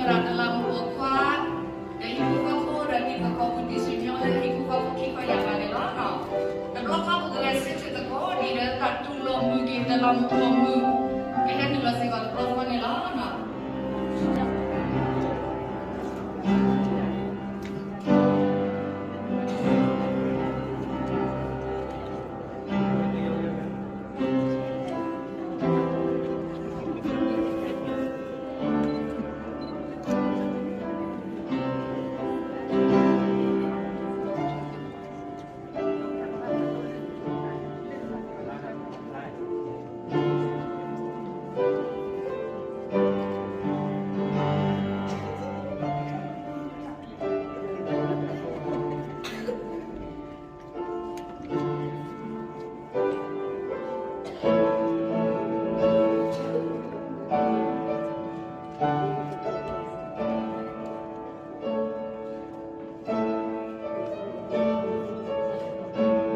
ဒီးတလးမူးပိာ်ခွါ ဒီးဟံၣ်ဖိဃီဖိဒီးတံၤသကိးဖိ ဒံၣ်စံၣ်ညီလၢဟံၣ်ဖိဃီဖိခံခီယၢ်ဂၤန့ၣ်လီၤ. တဘျီဃီပကဂဲၤဆၢထၢၣ်သကိး ဒ်ဒီးတၢ်တူၢ်လိာ်မုာ်က့ၤ တလးမူးပိာ်မုၣ် ကဟဲ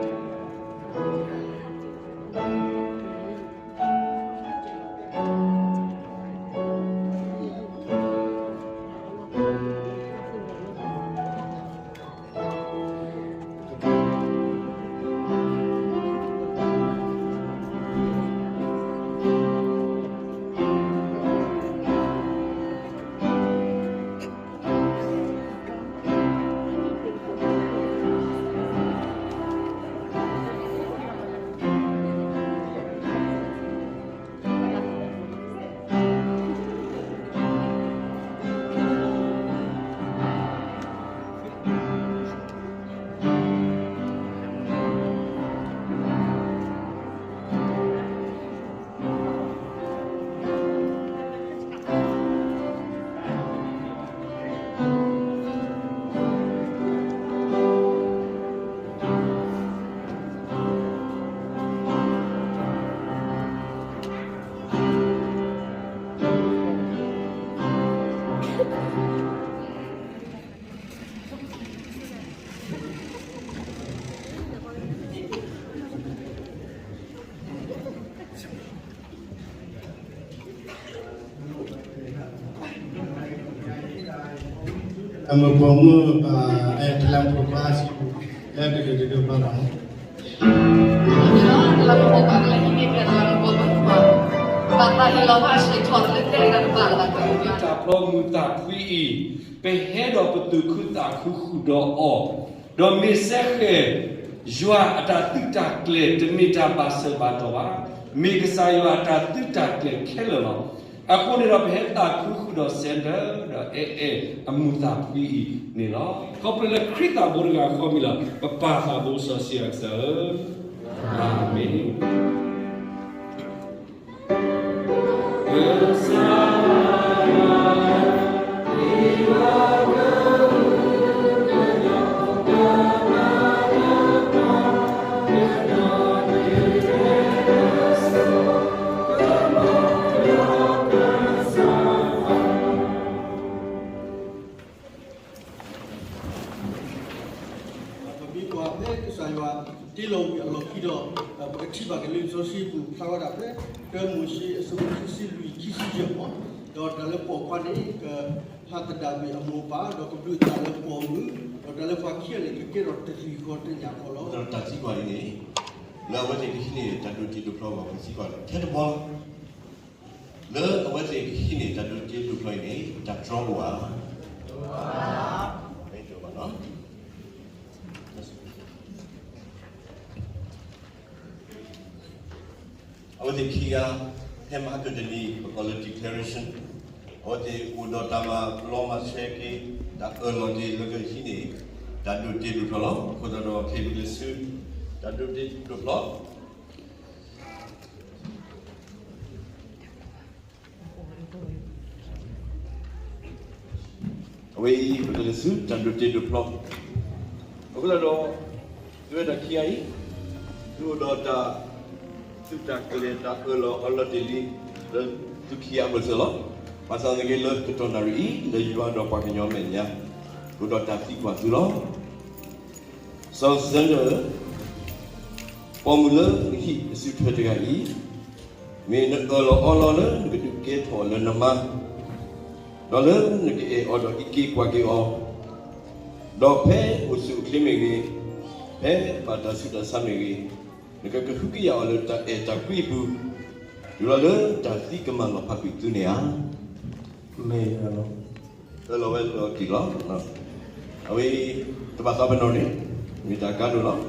နုာ်လီၤစ့ၢ်ကီးတဘျီဃီန့ၣ်လီၤ. အမုၢ်ပိာ်မုၣ် အဲ တလးမူးပိာ်ခွါ လၢတဒိးတဒိးဖျီလီၤ. တၢ်ဖျီမုၢ်သးဖှံအံၤ ပဟဲဒီးပသူၣ်ခုသးခုဃုာ်ဒီးအီၤ, ဒီးမ့ၢ်စဲဃဲၤ ယွၤအတၢ်သုးတၢ်ကျဲၤ တမ့ၢ်တၢ်ဘၣ်ဆၢဘၣ်တီၢ်ဘၣ်, မ့ၢ်ကစၢ်ယွၤအတၢ်သုးတၢ်ကျဲၤခဲလၢာ်လီၤ. အဃိန့ၣ်ဒီး ပဟဲသးခုဃုာ်ဒီးစဲဒၢး ဒီးအဲၣ်အဲၣ်အမုၢ်သးဖှံအံၤန့ၣ်လီၤ. ခီဖျိလၢခရံာ်သးဘိတဂၤဃီမံၤလီၤ. ပပၢ်သးဘိစီဆှံအကစၢ်ဧၢ, အၤမ့ၣ်. ပမ့ၢ်ကွၢ်ဖဲကစၢ်ယွၤတ့လီၤဝံၤအလီၢ်ခံဒီး ပကထံၣ်ဘၣ်က့ၤလၢလံာ်စီဆှံပူၤ ဖျါဝဲဒၣ်ဖဲ တၢမိၤၡ့အဆၢဖိခံဆံလွံၢ် ခံဆံယဲၢ်မီၢ်, ဒီးတၢ်လၢပိာ်ခွါန့ၣ် ကဟးသဒၣ်ကွံာ်အမိၢ်အပၢ် ဒီးကဘျုးအသးလၢပိာ်မုၣ်, ဒီးတၢ်လၢပှၤခံဂၤန့ၣ် ကကဲထီၣ်တၢ်သံကွၢ်တၢ်ညၣ်ဃီလီၤ. ဒီးတၢ်သံကွၢ်အံၤန့ၣ် လၢအဝဲသ့ၣ်ကဟံးန့ၢ်တၢ်ဒိးတ့ဒိးဖျီအဂီၢ် ပသံကွၢ်ထဲတဘီလီၤ. လၢအဝဲသ့ၣ်ကဟံးန့ၢ်တၢ်ဒိးတ့ဒိးဖျီအံၤန့ၣ် တၢ်တြီအိၣ်ဧါ. မ့ၢ်တဘၣ်နီၤ အဝဲသ့ၣ်ခံဂၤ ဟဲမၤဟးဂီၤတနံၤ ပကိးလၢ declaration, အဝဲသ့ၣ်အိၣ်ဒီးတၢ်မၤလီၤမၤဆှဲက့ၤ တၢ်အၢၣ်လီၤက့ၤလၢကဟံးန့ၢ် တၢ်ဒိးတ့ဒိးဖျီလီၤ. အဃိသတးဒီး ခဲအံၤပကလဲၤဆူ တၢ်ဒိးတ့ဒိးဖျီ အဝဲအံၤ ပကလဲၤဆူတၢ်ဒိးတ့ဒိးဖျီ, အဃိသတးဒီး သုဝဲဒၣ်ခံဂၤအံၤ သုအိၣ်ဒီးတၢ် သုးတၢ်ကျဲၤတၢ်အၢၣ်လီၤအီလီၤတ့ၢ်လံ လၢသုခံဂၤအဘၢၣ်စၢၤလီၤ. ဘၣ်ဆၣ်သနာ်က့လၢကတီၢ်နၣ်ရံၣ်အံၤ လၢယွၤဒီးပှၤကညီအမဲာ်ညါ အိၣ်ဒီးတၢ်သံကွၢ်သုလီၤ. စီၤစၢနၢၣ်, ပိာ်မုၣ်လၢနဟံၣ်အစုထွဲတဂၤအံၤ မ့ၢ်နအၢၣ်လီၤအီလီၤလၢနကဒုးကဲထီၣ်လၢနမါ, ဒီးလၢနကအဲၣ်အီၤဒီးအံးက့ၤကွၢ်က့ၤအီၤ, ဒီးဖဲအိၣ်ဆူၣ်အိၣ်ချ့မ့ၢ်ဂ့ၤ, ဖဲဘၣ်တၢ်ဆူးတၢ်ဆါမ့ၢ်ဂ့ၤ, နကကဟုကယာ်အီၤလၢတၢ်အဲၣ်တၢ်ကွံအပူၤ, တုၤလီၤလၢတၢ်သံကမၣ်လီၤဖးကွံာ်သုန့ၣ်ဧါ. မ့ၢ်လီၤ. အၢၣ်လီၤဝဲလီၤတံၢ်လီၤ. အဝဲ တဘၣ်သးပ့ၤနီၣ်န့ၣ် မ့ၢ်တၢ်ကါဒိၣ်လီၤ.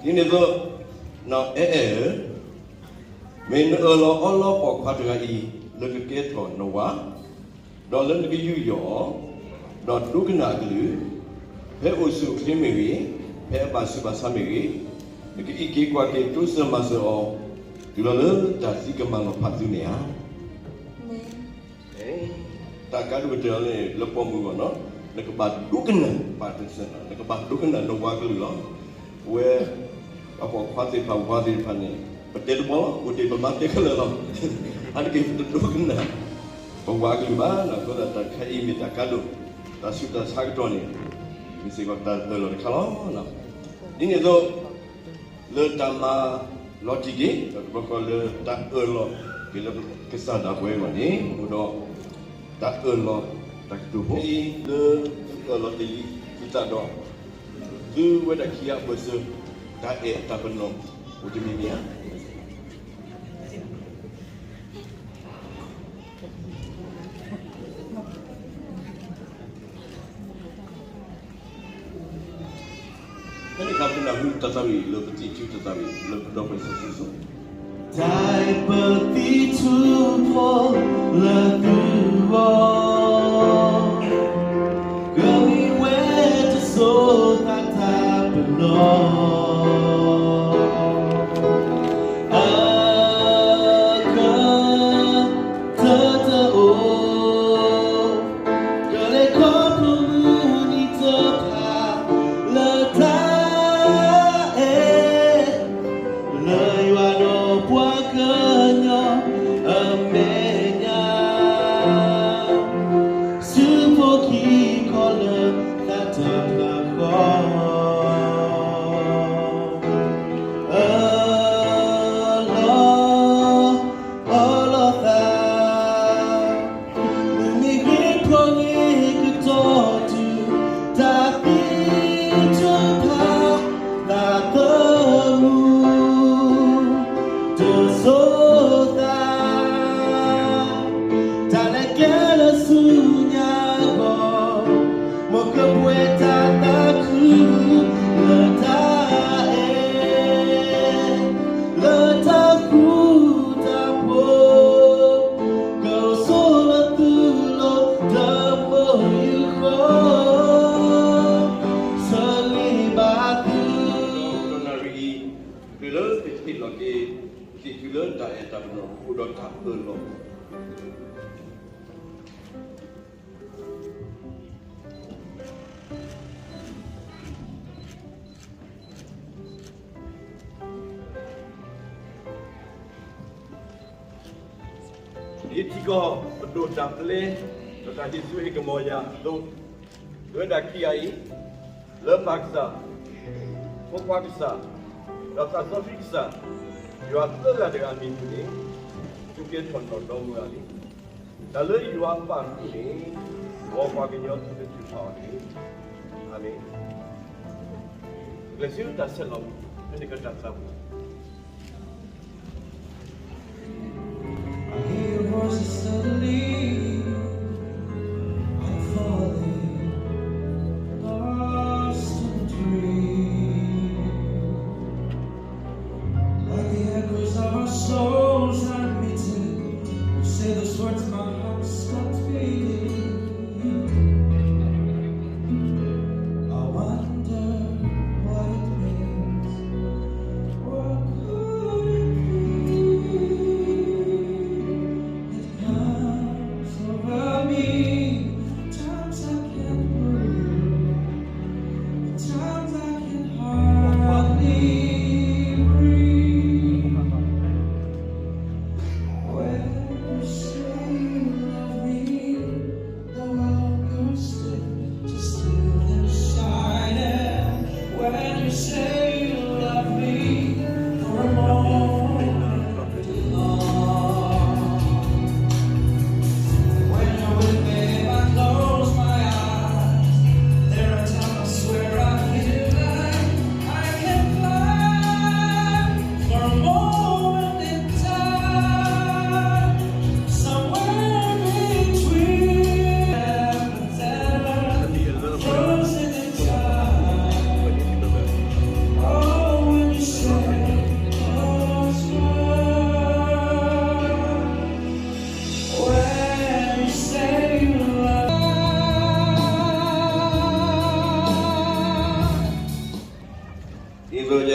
ဒ်န့ၣ်အသိး, နအဲၣ်အဲၣ်ဧၢ, မ့ၢ်နအၢၣ်လီၤအီလီၤပိာ်ခွါတဂၤအံၤ လၢကကဲထီၣ်နဝၤ, ဒီးလၢနကယူးယီၣ်အီၤ, ဒီးဒိကနၣ်အကလုၢ်, ဖဲအိၣ်ဆူၣ်အိၣ်ချ့မ့ၢ်ဂ့ၤ, ဖဲအဘၣ်ဆူးဘၣ်ဆါမ့ၢ်ဂ့ၤ, နကအံးက့ၤကွၢ်က့ၤတိစၢၤမၤစၢၤအီၤ, တုၤလီၤလၢတၢ်သံကမၣ်လီၤဖးသုန့ၣ်ဧါ. တၢ်ကါဒိၣ်ကတၢၢ်န့ၣ် လၢပိာ်မုၣ်အဂီၢ်နီၤ, နကဘၣ်ဒိကနၣ် ပာ်တစဲးနီၤ, နကဘၣ်ဒိကနၣ်နဝၤကလုၢ်လီၤ. ပဝဲ ပှၤပိာ်ခွါသ့ၣ်တဖၣ် ဝၤသ့ၣ်တဖၣ်န့ၣ် ပတဲတဘီလီၤ, အိၣ်တ့ၢ်ပမၤတဲခဲလၢာ်လီၤ. အါတက့ၢ်ပတဒိကနၣ် ပဝၤကလုၢ်ဘၣ်နီၤ. အဃိသတးတၢ်ခဲအံၤမ့ၢ်တၢ်ကါဒိၣ်, တၢ်ဆူးတၢ်ဆါကတီၢ်န့ၣ် မ့ၢ်စ့ၢ်ကီးတၢ်အၢၣ်လီၤတခါလီၤ. ဒ်န့ၣ်အသိး လၢတၢ်မၤလီၤတံၢ်က့ၤ ဒီးတဘျီဃီလၢတၢ်အၢၣ်လီၤက့ၤလၢကစၢ်ဒၣ်ဝဲအဂီၢ်န့ၣ် အိၣ်ဒီးတၢ်အၢၣ်လီၤတၢ်ကတိၤဖိအံၤ လၢသုအၢၣ်လီၤတ့ၢ်လံသုသးဒီး သုဝဲဒၣ်ခံဂၤအဘၢၣ်စၢၤ တၢ်အဲၣ်တၢ်ပနီၣ်အိၣ်တမံၤမံၤဧါ. ဖဲန့ၣ်အခါ ပကနၢ်ဟူတၢ်သးဝံၣ်လၢပသံၣ်ထုတၢ်သးဝံၣ်လၢပဒီပုၢ်ဝဲၢ်စံးဆူ တၢ်အဲၣ်ပသံၣ်ထုဖိလၢသုဂီၢ်, ကမ့ၢ်ဝဲတစိၤသးတၢ်ပနီၣ် အက တၢ်တအိၣ် ကလဲၤခီဖျိမုၢ်နံၤတဖၣ် လၢတၢ်အဲၣ် လၢယွၤဒီးပှၤကညီအမဲာ်ညါ စုဖိခံခီလၢသးတဖျၢၣ်ဃီ အလီၤ အလီၤသး မ့ၢ်ဂ့ၤဖျိးဂ့ၤကတီၢ်တုၤ တၢ်သံထုးဖး သးသမူ တစိၤသး တၢ်လဲၤကဲလၢဆူညါအဂီၢ် မ်ကပှဲၤတၢ်သးခုလၢတၢ်အဲၣ် လၢတၢ်ဃူတၢ်ဖိး ကအိၣ်ဆိးလၢသုလိၤ တၢ်မိၢ်ယုၢ်ဃီ ဆၢဂ့ၤဘၣ်သု ဒီးနၣ်ရံၣ်အံၤ တုၤလၢပဟ့ၣ်လီၤက့ၤ ကသံၣ်ထုလၢတၢ်အဲၣ်တၢ်ပနီၣ် အိၣ်ဒီးတၢ်အၢၣ်လီၤ ဒ်ထံကီၢ်ပဒိၣ်တၢ်ပျဲ ဒီးတၢ်ဟ့ၣ်ဆူၣ်ဟ့ၣ်ကမီၤယၤအသိး, ပဝဲဒၣ်ခံဂၤအံၤ လၢပၢ်ကစၢ်, ဖိခွါကစၢ်, ဒီးသးစီဆှံကစၢ်, ယွၤသၢဂၤတဂၤအမံၤအပူၤန့ၣ် သုကဲထီၣ်နီၣ်ဒီမါဝၤလံ. တၢ်လၢယွၤပာ်ဃုာ်န့ၣ် မ်ပှၤကညီသုတထုးဖးအီၤတဂ့ၤ. အၤမ့ၣ်. ကလဲၤဆူတၢ်ဆဲးလီၤ ဖဲန့ၣ်ကတၢၢ်သးပူၤ I hear voices suddenly, I'm falling, lost in a dream. Like the echoes of our souls are meeting, you say those words, my heart stops beating. I wonder what it means. What could it be? It comes over me. Times I can't move. Times I can hardly breathe. When you say you love me,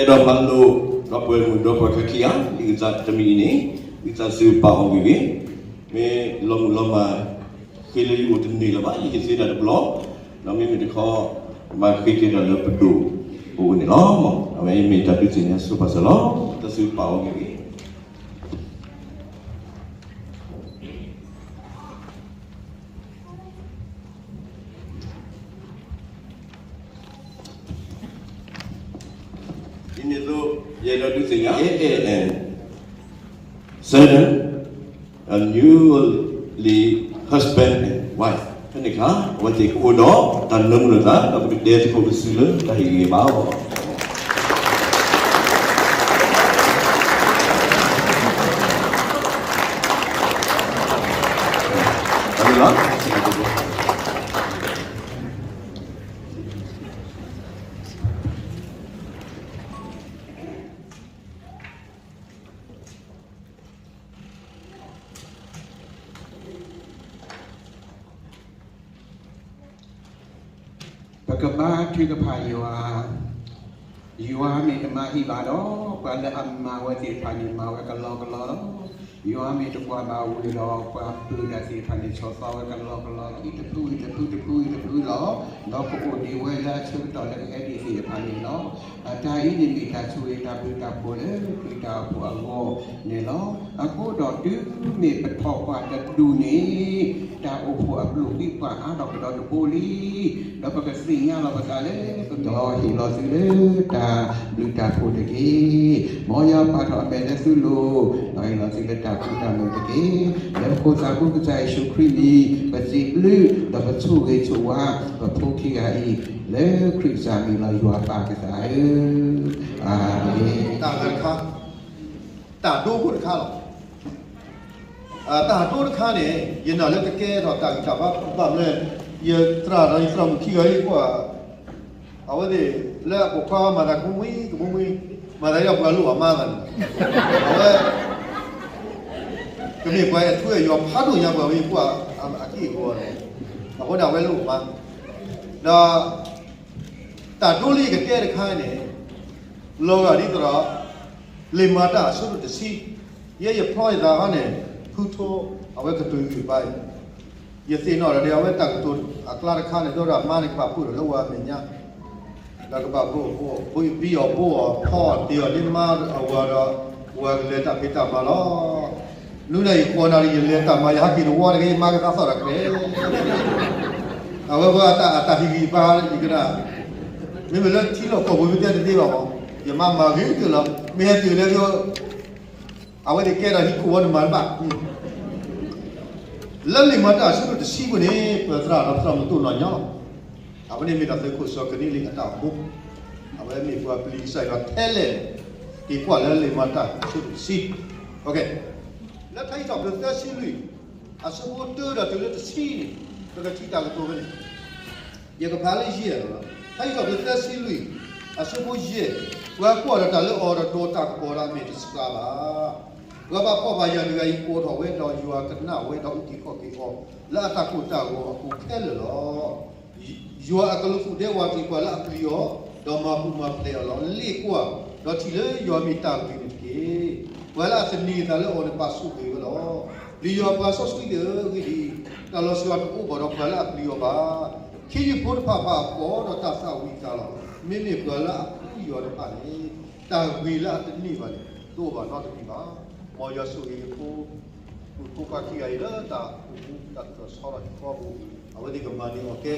ဒီးမၤလိာ်ဒီးပှၤမုၣ်ဒီးပှၤခဲခံဂၤ ဒ်အံၤသးတမံၤအံၤန့ၣ် ဝံသးစူၤပာ်အီၤဂ့ၤဂ့ၤ, မ့ၢ်လီၤမုၢ်လီၤမၢ် ဃ့လၢယအိၣ်တန့ၢ်လၢၤဘၣ် ယဟ့ၣ်သ့ဒၣ်တဘျီ, ဒီးမ့မ့ၢ်တခီ မၤဃ့က့ၤဒီးလၢပဒိၣ်အအိၣ်န့ၣ်လီၤ. အဝဲအံၤမ့ၢ်တၢ်ဒုးသ့ၣ်ညါဆိပာ်စၢၤလီၤ. ဝံသးစူၤပာ်အီၤဂ့ၤဂ့ၤ ဒ်န့ၣ်အသိး ယအဲၣ်ဒိးဒုးသ့ၣ်ညါ A A N Sudden, a newly husband and wife ဖဲန့ၣ်အခါ အဝဲသ့ၣ်ကအိၣ်ဒီးတၢ်နၢမူလိာ်သး ဒီးပကတဲသကိးကစုလၢတၢ်ဟ့ၣ်ဂံၢ်ဟ့ၣ်ဘါအီၤ ပကဘါထုကဖၣ်ယွၤ, ယွၤမ့ၢ်တမၤဟံၣ်ဘၣ်ဒီး ပှၤလၢအမၤဝဲသ့ၣ်တဖၣ်န့ၣ် မၤဝဲကလီကလီလီၤ. ယွၤမ့ၢ်တကွၢ်ဘၣ်ဝံၤဒီး ပှၤပုၢ်တၢ်သ့ၣ်တဖၣ်န့ၣ် ဆီၣ်သီဝဲကလီကလီလီၤ. အံၤတဖုအံၤတဖု တဖုအံၤတဖုလီၤ. ဒီးပအိၣ်ဒံးဝဲလၢအဆၢကတီၢ်လၢကဟဲဒံးသ့ၣ်တဖၣ်န့ၣ်လီၤ. အတၢ်အံၤန့ၣ်မ့ၢ်တၢ်ဆိၣ်ဂ့ၤတၢ်ဘျုးတၢ်ဖှိၣ်လၢခရံာ်တၢ်အိၣ်ဖှိၣ်အဂီၢ်န့ၣ်လီၤ. အဃိဒီးတုၤမ့ၢ်ပထီၣ်ပှၤတဒူၣ်န့ၣ် တၢ်အိၣ်ဖှိၣ်အဘျုးအဖှိၣ်ပှၤအါထီၣ်ကဒီးတဘိလံ. ဒီးပကသ့ၣ်ညါလီၤပသးလၢ ပကဟ့ၣ်လီၤသုလၢတၢ်ဘျုးတၢ်ဖှိၣ်တက့ၢ်. မ်ယွၤပာ်ထီၣ်အမဲာ်လၢသုလိၤ, ဒီးဟ့ၣ်လီၤသုလၢတၢ်ကူၣ်တၢ်မဲာ်တက့ၢ်. လၢပခိၣ်သးဘိကစၢ်ယ့ၣ်ၡူးခရံာ်အမံၤ ပစံးဘျုး ဒီးပဆိၣ်ဂ့ၤဆိၣ်ဝါ ပဖိခံဂၤအံၤ လၢခရံာ်ကစၢ်အမံၤလီၤ ယွၤပၢ်ကစၢ်ဧၢ. အၤမ့ၣ်. တၢ်ဒိဖိတခါလီၤ. တၢ်ဒိတခါန့ၣ် ယနာ်လၢကကဲထီၣ်တၢ်ဂံၢ်တၢ်ဘါဘၣ်မနုၤလဲၣ်, ယသရၣ်ဒီးယသရၣ်မုၣ်ခံဂၤအံၤကွၢ်, အဝဲသ့ၣ်လၢအပိာ်ခွါမၤသးကမူဝံၤကမူဝံၤ, မၤသးဒ်ပှၤလိၣ်အမါသးန့ၣ်, အဝဲ ကမ့ၢ်ပှၤအဲၣ်ထူအဲၣ်ယွၤဖးဒိၣ်ညါပှၤဝံၤကွၢ်အကံၢ်အဂီၤန့ၣ်, အဃိဒၣ်အဝဲလိၣ်အမါ, ဒီး တၢ်ဒိလၢယကတဲတခါန့ၣ် လီၤဂာ်ဒ်သိးဒီး လံာ်မၤတၢ်အဆၢဒိၣ်တဆံ, ယဲယဖျီယသးခီန့ၣ် ဖုထိ အဝဲကတိၤဂံၢ်ဘါအံၤ, ယသ့ၣ်နီၣ်ဒီးအဝဲတၢ်ကတိၤအကျါတခါန့ၣ် ဒိၣ်ဒီးမါန့ၣ်ကဘၣ်ပှ့ၤဒီးလၢဝၤအမဲာ်ညါ, ဒီးကဘၣ်ဘိးအဘိးအီၤ ဘံအီၤဘိးအီၤ ဖီအီၤတ့ၤအီၤဒ်မါအဝၤဒီး ဝၤကလဲၤတၢ်ဖံးတၢ်မၤလီၤ. နုၤနၤယဃိးနၤဒီး ယလဲၤတၢ်မၤ ယဟးက့ၤတဝီတဂ့ၤ ယမါကသးသီၣ်တၢ်ချဲး အဝဲဝဲအတၢ်ဟ့ၣ်ဂံၢ်ဘါယကနၣ်, မ့မ့ၢ်လၢထံလီၢ်ကီၢ်ပူၤ မ့ၢ်တဲတသ့ဘၣ်မး, ယမါမၤဂ့ၤကတၢၢ်လီၤ, မ့ၢ်ဟဲတုၤလၢ အဝဲသ့ၣ်ကဲဒီးဟံၣ်ခိၣ်ဝဲနမၤတဘၣ်, လၢလံာ်မၤတၢ်အဆၢဒိၣ်တဆံပူၤန့ၣ် ပသရၣ်ဒီးသရၣ်မုၣ်တအိၣ်နီတဂၤလီၤ, အဝဲန့ၣ်မ့ၢ်ဒၣ်သုးခိၣ်စီၤကနံလ့အတၢ်အိၣ်မူ, အဝဲမ့ၢ်ပှၤပျံၤကစၢ်ယွၤထဲလဲၣ်, က့ၤကွၢ်လၢလံာ်မၤတၢ်အဆၢဒိၣ်တဆံ, လၢထါအံးထီၣ်ပတြၢၤသၢဆံလွံၢ် အဆၢဖိတၢဒီးတုၤလၢတဆံန့ၣ် ပကထံၣ်တၢ်ကတိၤဖဲန့ၣ်, ယကဖးလၢယဲၢ်လီၤ, ထါအံးထီၣ်ပတြၢၤသၢဆံလွံၢ် အဆၢဖိယဲၢ်, ပှၤကွၢ်ဒီးတၢ်လၢအီၤဒီး ဒီးတၢ်ကပီၤဒီးအမဲာ်တဆှးဘၣ်, ပှၤဘၣ်ဖှီၣ်ဘၣ်ယာ်တဂၤအံၤ ကိးထီၣ်ဝဲဒီးယွၤကနၣ်ဝဲဒီးအုၣ်က့ၤခီၣ်က့ၤအီၤ လၢအတၢ်ကိၢ်တၢ်ဂီၤအပူၤခဲလၢာ်လီၤ. ယွၤအကလူးသူၣ်ဒဲဝးတံၢ်ပှၤလၢအပျံၤအီၤ, ဒီးမၤပူၤမၤဖျဲးအီၤလီၤ. လ့ၣ်ကွၢ်, ဒီးထံၣ်လၢယွၤမ့ၢ်တၢ်ဂ့ၤန့ၣ်တက့ၢ်. ပှၤလၢအသန့ၤအသးလၢအီၤန့ၣ် ဘၣ်ဆိၣ်ဂ့ၤဝဲလီၤ. ပျံၤယွၤပှၤစီဆှံသ့ၣ်ဧၢ, အဂ့ၢ်ဒ်အံၤ, တၢ်လီၤစှၤတအိၣ်ဘၣ်ဒီးပှၤလၢအပျံၤအီၤဘၣ်. ခ့ယုၢ်ဖိတဖၣ်ဘၣ်အီၤဒီးတၢ်သၣ်ဝံၤအသးလီၤ. မ့မ့ၢ်ပှၤလၢအပျံၤယွၤတဖၣ်န့ၣ် တၢ်ဂ့ၤလၢအသန့ၤဘၣ်န့ၣ် တအိၣ်ဘၣ်နီတမံၤဘၣ်. မ်ယွၤဆိၣ်ဂ့ၤဖိ ပုၢ်ဖိခွါခံဂၤအံၤလၢတၢ်အိၣ်မူတၢ်သိၣ်တၢ်သီထီၣ်ဟံၣ်ဃီပူၤ, အဝဲသ့ၣ်ကမၤန့ၢ်အီၣ်ကဲ,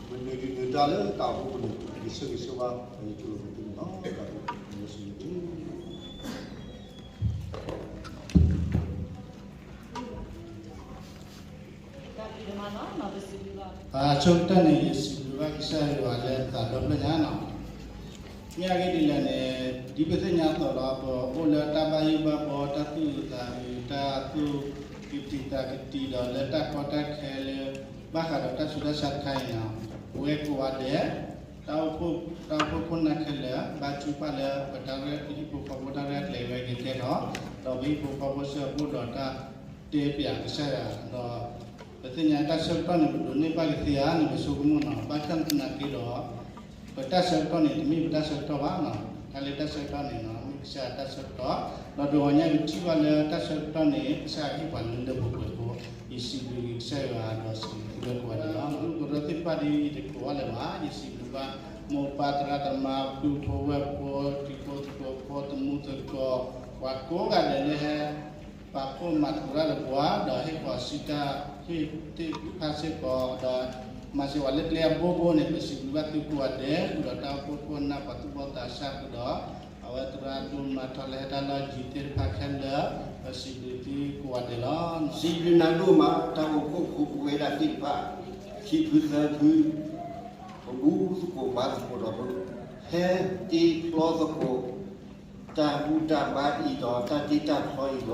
မနုၤဒုးနုၤဒါလၢတၢ်အိၣ်မူပူၤန့ၣ် ယဆၢဂ့ၤဆၢဝါ ယတူၢ်လိာ်မုာ်သုန့ၣ်လီၤ. တၢ်ဘျုးယွၤဆိၣ်ဂ့ၤသု အဆိကတၢၢ်န့ၣ် ယစံးဘျုးဘၣ်ကစၢ်ယွၤလၢသးဒီဖျၢၣ်ညါနီၤ. မ့ၢ်အဂ့ၢ်ဒ်လဲၣ်န့ၣ် ဒ်ပသ့ၣ်ညါအသိးလီၤ, ပအိၣ်လၢတၢ်ဘၣ်ယိၣ်ဘၣ်ဘီ, တၢ်သူၣ်အုးသးအုး, တၢ်သူၣ်ကတံာ်သးကတံာ်ဒီး လၢတၢ်ကီတၢ်ခဲလၢ ဘၣ်ဃးဒီးတၢ်ဆူးတၢ်ဆါတခါအံၤနီၤ, ပဝဲကိးဂၤဒဲး တၢ်အိၣ်ဖှိၣ်ဖိခိၣ်နၢ်ခဲလၢာ် ဘါထုကဖၣ်လၢပတၢ်ရဲၣ် ပဟံၣ်ဖိဃီဖိတၢ်ရဲၣ်ကျဲၤဝဲကဲထီၣ်, ဒီးပဟံၣ်ဖိဃီဖိဆၢဖိဒီးတၢ်တဲပၠးကစၢ်ယွၤ, ဒီးပသ့ၣ်ညါတၢ်ဆၢကတီၢ်န့ၣ် ပဒိးန့ၢ်ဘၣ်ကသ့ဧါန့ၣ် ပဆိကမိၣ်နီၤ, ဘၣ်ဆၣ်သနာ်က့ဒီး ပတၢ်ဆၢကတီၢ်န့ၣ် တမ့ၢ်ပတၢ်ဆၢကတီၢ်ဘၣ်နီၤ. တၢ်လၢတၢ်ဆၢကတီၢ်န့ၣ် မ့ၢ်ကစၢ်ယွၤတၢ်ဆၢကတီၢ်, ဒီးတဂီၤညါပထံၣ်ဘၣ်လၢတၢ်ဆၢကတီၢ်န့ၣ် ကစၢ်ယွၤဟ့ၣ်ပှၤလၢလၢပှဲၤပှဲၤအဃိ, ယစံးဘျုးက့ၤကစၢ်ယွၤဒီးစံးဘျုးသုဝဲကိးဂၤဒဲးလီၤ. ကရၢသ့ၣ်တဖၣ်ဒ်ယတကိးအီၤလၢၤဘၣ်, ယစံးဘျုးဘၣ် မိၢ်ပၢ်သရၣ်သမါ ပုၢ်ဖိဝဲၢ်ဖိ တံၤဖိသကိးဖိ သမူသကိး ပှၤကိးဂၤဒဲးလၢဟဲ ပာ်ဖှိၣ်မၤသကိးတၢ်ဒီးပှၤ ဒီးဟ့ၣ်ပှၤစံးတၢ် ဟ့ၣ်သ့ၣ်တဖၣ်စ့ၢ်ကီး ဒီးမၤစၢၤပှၤလၢကျဲအဘိဘိန့ၣ် ပစံးဘျုးဘၣ်သုကိးဂၤဒဲး ဃုာ်ဒီးတၢ်အိၣ်ဖှိၣ်ဖှိၣ်နၢ်ပှၤသူၣ်ဘီၣ်သးစၢ်ဃုာ်ဒီး အဝဲသရၣ်ဒိၣ်မၤထီၣ်လၢဟဲတၢ်လီၢ်ယံၤသ့ၣ်တဖၣ်ခဲလၢာ် ပစံးဘျုးသုကိးဂၤဒဲးလီၤ. စံးဘျုးနၤဒိၣ်မး တၢ်အိၣ်ဖှိၣ်ဖိပဝဲဒၣ်သ့ၣ်တဖၣ် ခံဖုသၢဖု ပဘူၣ်သကိးဘါသကိးဒီး ပဟဲတ့ချီသကိး တၢ်ဘူၣ်တၢ်ဘါအံၤဒီးတၢ်တ့တၢ်ဖျီအံၤလီၤ.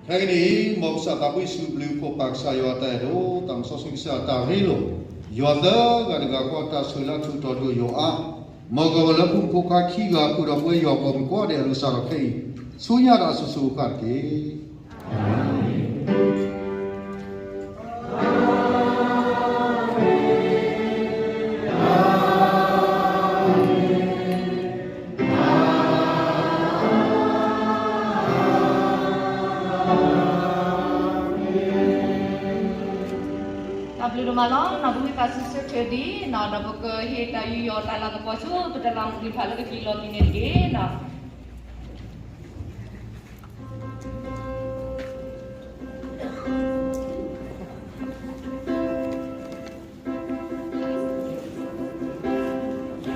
ခဲကနံၣ်အံၤ မ်ကစၢ်သးဘှံးစူးဘျုးဖှိၣ်ပာ်ကစၢ်ယွၤအတၢ်အဲၣ်ဒိၣ် တၢ်မၤစီဆှံကစၢ်အတၢ်ရ့လိာ် ယွၤသၢဂၤတဂၤဃီ တၢ်ဆိၣ်ဂ့ၤလၢထူးတီၤဒိၣ်ယိာ်အါ မ်ကဝဲၤလၢဖိမုၣ်ဖိခွါခံဂၤ ဃုာ်ဒီးပဝဲယွၤပှၤမုၣ်ကိးဂၤဒဲးအလိၤစၢ်ဒီးခဲအံၤ ဆူညါဒီးအစိၤစိၤအဃၣ်တက့ၢ်. တၢ်ဘျုးဒိၣ်မးလီၤ. နီၢ်ပဝံသးစူၤဆၢထၢၣ်ဒံးနီၢ် ဒီးပကဟ့ၣ်တၢ်ယူးယီၣ်တၢ်လၤကပီၤဆူပတၢ်လၤမူးသ့ၣ်တဖၣ်လၢကက့ၤလီၤက့ၤန့ၣ်တက့ၢ်နီၢ်. တၢ်ဘျုးဒိၣ်မး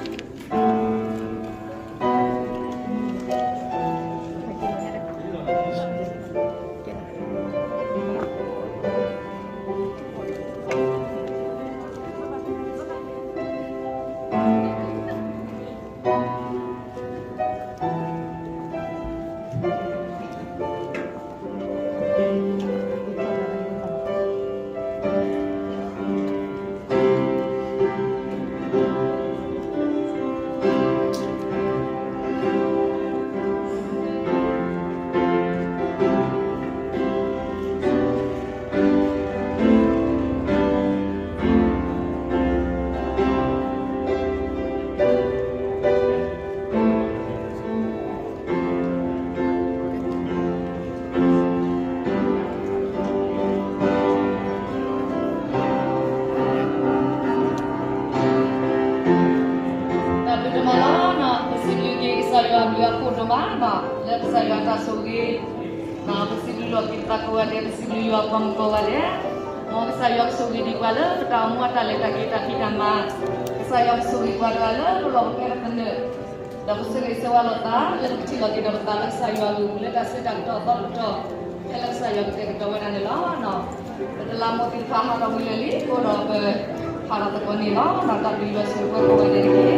လီၤ. ပစံးဘျုးက့ၤကစၢ်ယွၤအဘျုးအဖှိၣ်ဒိၣ်မးလီၤ လၢကစၢ်ယွၤတၢ်ဆိၣ်ဂ့ၤ ပစံးဘျုးလီၤက့ၤပသးကိးဂၤဒဲး ပစံးဘျုးယွၤပှၤမုၣ်ကိးဂၤဒဲး, မ်ကစၢ်ယွၤကဆိၣ်ဂ့ၤဒံးပှၤလၢပတၢ်အိၣ်မူအတၢ်လဲၤတၢ်က့ၤတၢ်ဖံးတၢ်မၤ, ကစၢ်ယွၤကဆိၣ်ဂ့ၤပှၤတဂၤလၢပလီၢ်ပကျဲပသနၢၣ်, ဒီးပဆၢဂ့ၤဆၢဝါလိာ်သး လၢပကထံၣ်လိာ်က့ၤဒီးပသးလၢကစၢ်ယွၤအဂ့ၢ်အပူၤ လၢတၢ်ဆၢတၢ်ကတီၢ်အသီတကတီၢ် ဖဲလၢကစၢ်ယွၤကတဲာ်ကတီၤဝဲဒၣ်န့ၣ်လီၤ. ပတလးမူးသ့ၣ်တဖၣ်ဟးထီၣ်ဝံၤလၢာ်လံအဃိဒီး ပဟးထီၣ်သကိးန့ၣ်လီၤ. တၢ်ဘျုးယွၤဆိၣ်ဂ့ၤပှၤကိးဂၤဒဲးတက့ၢ်.